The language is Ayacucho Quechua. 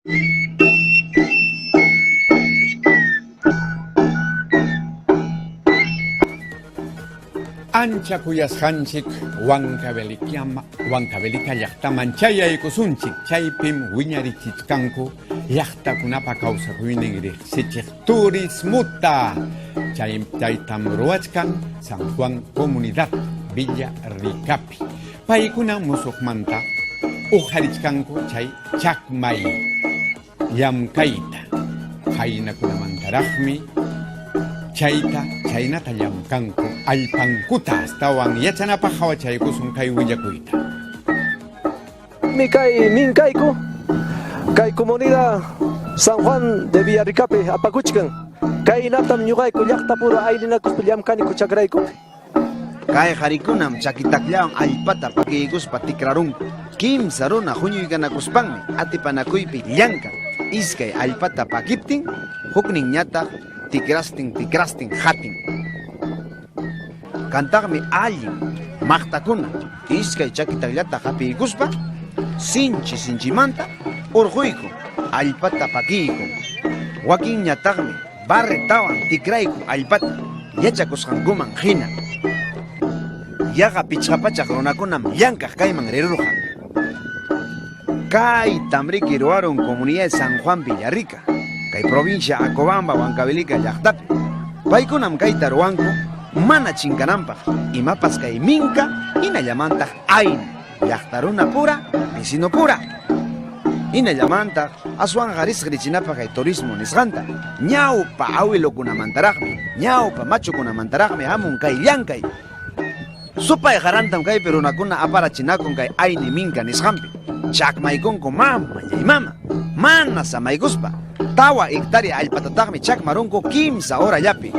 Ancha kuyasqanchik Huancavelica llaqtaman chayaykusunchik, chaypim wiñarichichkanku llaqtakunapa kawsakuynin riqsichiq turismuta. Chaytam ruwachkan San Juan Comunidad Villa Ricapi. Paykuna musuqmanta uqharichkanku chay chakmay llamkayta. Qaynakunamantaraqmi chayta chaynata llamkanku allpankuta astawan yachanapaq hawachaykusun kay willakuyta. Mi kay minkayku kay comunidad San Juan de Villarricapi apakuchkan. Kaynatam ñuqayku llaqtapura ayninakuspa llamkaniku chakraykupi. Kay qarikunam chakitakllawan allpata pakiykuspa tikrarunku. Kimsa runa huñuykanakuspanmi atipanakuypi llankan. Iskay allpata pakiptin, hukninñataq tikrastin tikrastin hatin. Kantaqmi allin maqtakuna iskay chakitakllata hapiykuspa sinchi sinchimanta urquyku allpata pakiyku. Wakinñataqmi barretawan tikrayku allpata yachakusqankuman hina. Yaqa 500 runakunam llankaq kayman rirurqa. Kay tamriki ruwarun comunidad San Juan Villarrica, kay provincia Acobamba Huancavelica llaqtapi. Paykunam kayta ruwanku mana chinkananpaq, imapas kay minka hinallamantaq ayni, llaqta runa pura, vecino pura. Hinallamantaq aswanqa risqrichinapaq kay turismo nisqanta, ñawpa awilukunamantaraqmi, ñawpa machukunamantaraqmi hamun kay llankay. Supay qarantam kaypi runakuna aparachinakun kay ayni minka nisqanpi. Chakmaykunku mama mama, mana samaykuspa. 4 hectárea allpatataqmi chakmarunku 3 horallapi.